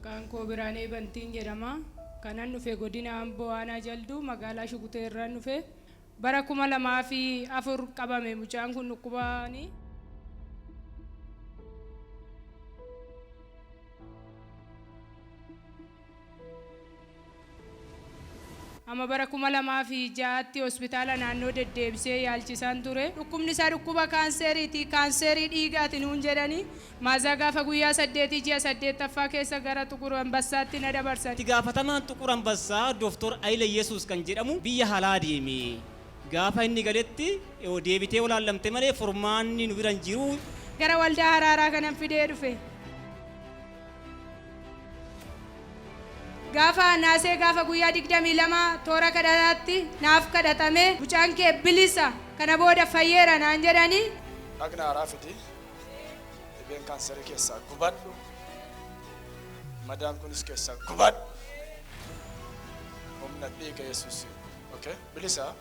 Maqaan koo Biraanee Bantiin jedhama. Kanan dhufe godina Amboo aanaa Jalduu magaalaa Shugutee irraan dhufe. Bara 2004 qabame mucaan kun dhukkubaani. Amma bara 2006tti hospitaala naannoo deddeebisee yaalchisaan ture. Dhukkubni isaa dhukkuba kaanseeriiti. Kaanseerii dhiigaati nuun jedhani. Maazaa gaafa guyyaa 8 ji'a 8ffaa keessa gara Xuqur Ambassaatti na dabarsan. Itti gaafatamaan Xuqur Ambassaa Doftor Ayile Yesuus kan jedhamu biyya halaa deeme. Gaafa inni galetti deebitee walaallamte malee furmaanni nu bira hin jiru. Gara waldaa haraaraa kanan fidee dhufe. Gaafa naasee gaafa guyyaa 22 toora kadhataatti naaf kadhatame mucaan kee bilisa kana booda fayyeera naan jedhani. Dhagna haaraa fidi. Dhibeen kaansarii keessaa gubadhu. Madaan kunis keessaa gubadhu. Humna dhiiga Yesuusiin. Okay? Bilisa.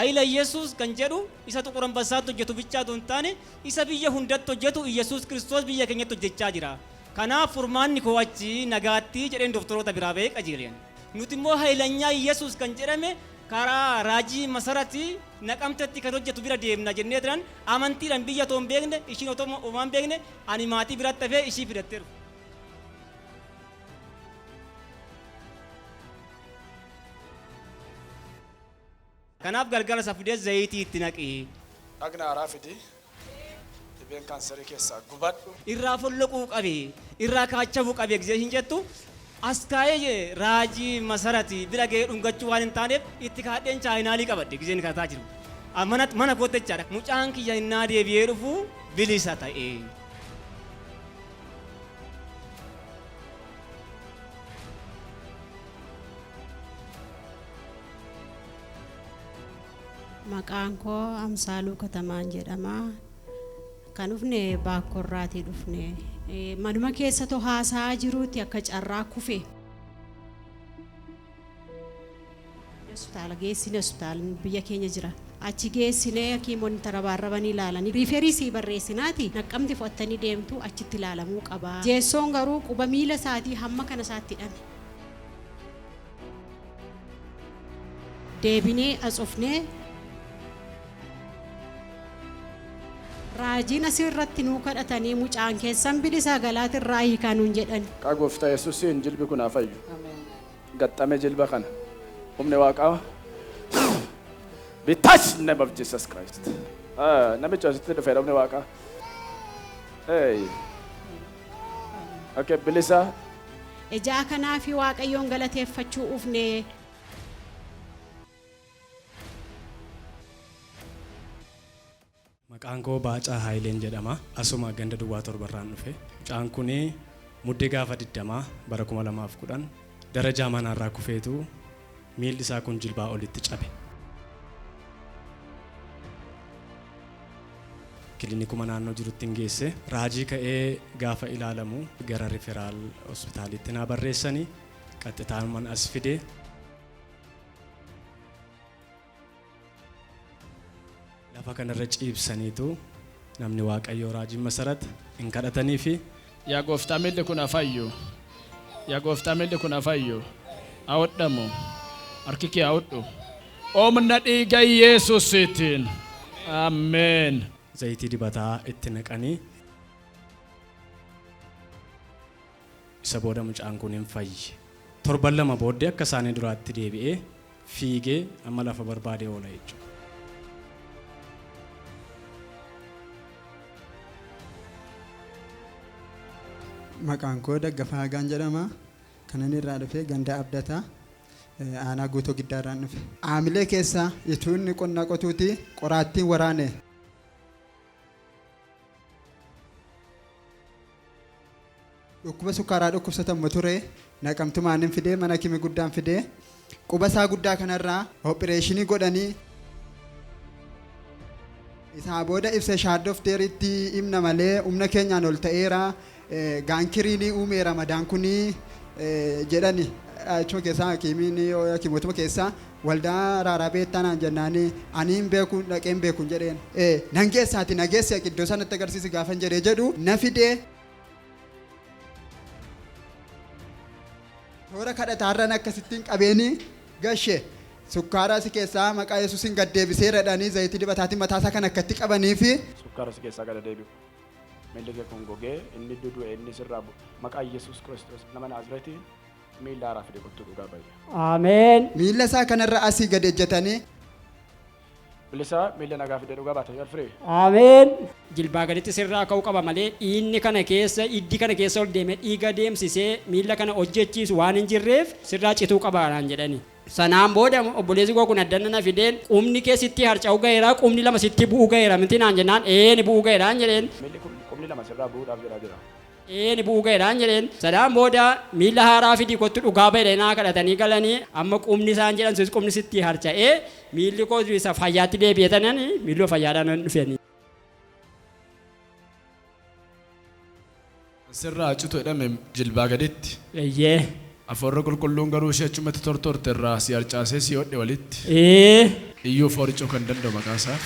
Ayila Yesuus kan jedhu isa Xuqur Ambassaatti hojjetu bichaa otoo hin taane isa biyya hundatti hojjetu Iyyasuus Kiristoos biyya keenyatti hojjechaa jira. Kanaaf furmaanni koo achi nagaatti jedheen doktoroota biraa ba'ee qajeelen. Nuti immoo Hayilanyaa Iyyasuus kan jedhame karaa Raajii Masarati Naqamtetti kan hojjetu bira deemna jennee turan amantiidhaan biyya otoo hin beekne ishiin otoo homaa hin beekne ani maatii biratti hafee ishii fidattee dhufte. Kanaaf galgala isa fidee zayitii itti naqi. Dhagna haaraa fidi. Dhibeen kaansarii keessaa gubadhu. Irraa folloquu qabe, irraa kaachabuu qabe gisee ishiin jettu as kaa'ee raajii Masarati bira ga'ee dhungachuu waan hin taaneef itti kaadheen chaayinaalii qabadhe giseen kadhataa jiru. Mana mana kootti jechaadha. Mucaan kiyya innaa deebi'ee dhufu bilisa ta'e. Maqaan koo Amsaaluu Katamaan jedhama. Kan dhufne Baakkoorraatii dhufne. Manuma keessa too haasa'aa jiruuti akka carraa kufe. Hospitaala geessine, hospitaalli biyya keenya jira. Achi geessinee hakiimonni tarabaarrabanii ilaalanii riiferii sii barreessinaati naqqamti fudhattanii deemtu achitti ilaalamuu qaba. Jeessoon garuu quba miila isaatii hamma kana isaatti hidhame. Deebinee as dhufnee raajiin asi irratti nuu kadhatanii mucaan keessan bilisa galaati irraa hiikaa nuun jedhani. Maqaa Gooftaa Yesuusiin jilbi kun haa fayyu. Gaxxame jilba kana. Humni Waaqaa be touched in the name of Jesus Christ. Ah, namicha asitti dhufeera humni Waaqaa. Hey. Okay, bilisa. Ejaa kanaafi Waaqayyoon galateeffachuu ufne. Maqaan koo Baacaa Haayileen jedhama. Asuma ganda duwwaa 7 irraan dhufe. Mucaan kun Muddee gaafa 20 bara 2010 darajaa manaarraa kufeetu miilli isaa kun jilbaa olitti cabe. Kilinikuma naannoo jiruttin geesse. Raajii ka'ee gaafa ilaalamu gara riferaal hospitaaliitti naa barreessani. Qaxxitaanuman as fide. Lafa kanarra ciibsaniitu namni Waaqayyoo Raajiin Masarat in kadhataniifi. Yaa Gooftaa miilli kun haa fayyu. Yaa Gooftaa miilli kun haa fayyu. Haa hodhamu. Harki kee haa hodhu. Humna dhiiga Yesuusiitiin. Ameen. Zayitii dibataa itti naqanii. Isa booda mucaan kun in fayye. Torban lama booddee akka isaanii duraatti deebi'ee fiigee amma lafa barbaade oola jechuudha. Maqaan koo Daggafaa Hagaan jedhama. Kanan irraa dhufe ganda Abdataa aanaa Guutoo Giddaa irraan dhufe. Aamilee keessa ituu inni qonna qotuuti qoraattiin waraane. Dhukkuba sukkaaraa dhukkubsatamu ture. Naqamtumaanin fidee mana hakimi guddaan fidee quba isaa guddaa kanarraa oppireeshinii godhanii isaa booda ibsa shaaddofteeritti himna malee humna keenyaan ol ta'eera gaankiriinii uumeera madaan kunii jedhani achuma keessaa hakiimiin hakiimotuma keessaa Waldaa araaraa beektaa naan jennaani ani hin beeku dhaqee hin beekun jedheen. Ee nan geessaati na geessi dhaqi iddoo isaa natti agarsiisi gaafan jedhee jedhu na fidee. Toora kadhataarran akkasittiin qabeeni gashe sukkaara si keessaa maqaa Yesuusin gad deebiseera jedhanii zayitii dibataatiin mataasaa kan akkatti qabanii fi Sukkaara si keessaa gad deebi'u. Miilli kee kun gogee inni dudu'e inni sirraa bu'u. Maqaa Yesuus Kiristoos nama Naazreetiin miilla haaraa fide kottuu dhugaa ba'i. Ameen. Miilla isaa kanarra asii gad ejjetanii. Bilisa miilla nagaa fide dhugaa baata yoo alfiree. Ameen. Jilbaa gaditti sirraa ka'uu qaba malee dhiigni kana keessa hiddi kana keessa ol deemee dhiiga deemsisee miilla kana hojjechiisu waan hin jirreef sirraa cituu qaba naan jedhani. Sanaan booda obboleessi koo kun addanna na fideen qubni kee sitti harca'uu ga'eera qubni lama sitti bu'uu ga'eera miti naan jennaan ee ni bu'uu ga'eera jedheen. Miilli kun qubni lama sirraa bu'uudhaaf jedhaa jira. Ee ni bu'uu ga'eera jedheen. Sanaan booda miilla haaraa fidii kottu dhugaa ba'e naa kadhatanii galanii amma qubni isaan jedhan sus qubni sitti harca'ee miilli koo isa fayyaatti deebi'ee tanan miilloo fayyaadhaan dhufeeni. Sirraa citu jedhame jilbaa gaditti. Eeyyee. Afuurri qulqulluun garuu ishee achumatti tortorte irraa si harcaasee si hodhe walitti. Ee. Iyyuu fooricuu kan danda'u maqaa isaa.